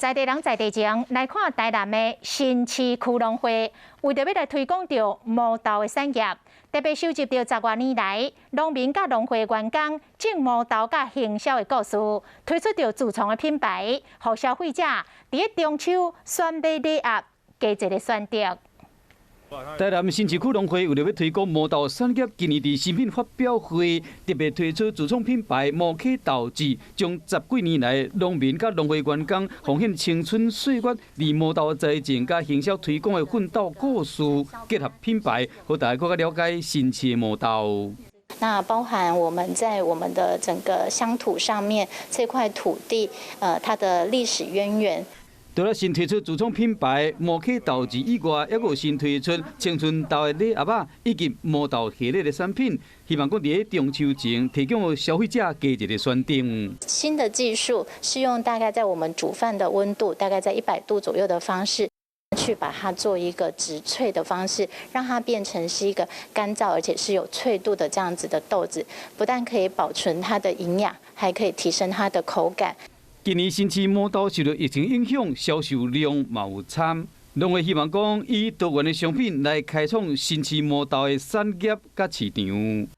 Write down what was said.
在地人在地情，來看台南的新市區農會，為著欲來推廣著毛豆的產業，特別收集著十外年來農民佮農會員工種毛豆佮行銷的故事，推出著自創的品牌，予消費者佇中秋選買禮盒，加一个選擇。台南新市區農會為著欲推廣毛豆產業，今年佇新品發表會特別推出自創品牌毛溪豆子，將十幾年來農民佮農會員工奉獻青春歲月，佇毛豆栽種佮行銷推廣的奮鬥故事，結合品牌，予大家閣較了解新市的毛豆。那包含我們在我們的整個鄉土上面這塊土地，它的歷史淵源。除了新推出自創品牌毛溪豆子以外，猶閣有新推出青春豆的禮盒仔，以及毛豆系列的產品，希望講佇中秋前提供予消費者加一个選擇。新的技術是用大概在我們煮飯的溫度大概在100度左右的方式，去把它做一個植萃的方式，讓它變成是一個乾燥而且是有脆度的這樣子的豆子，不但可以保存它的營養，還可以提升它的口感。今年新市毛豆受著疫情影響，銷售量嘛有差。農會希望講以多元的商品來開創新市毛豆的產業佮市場。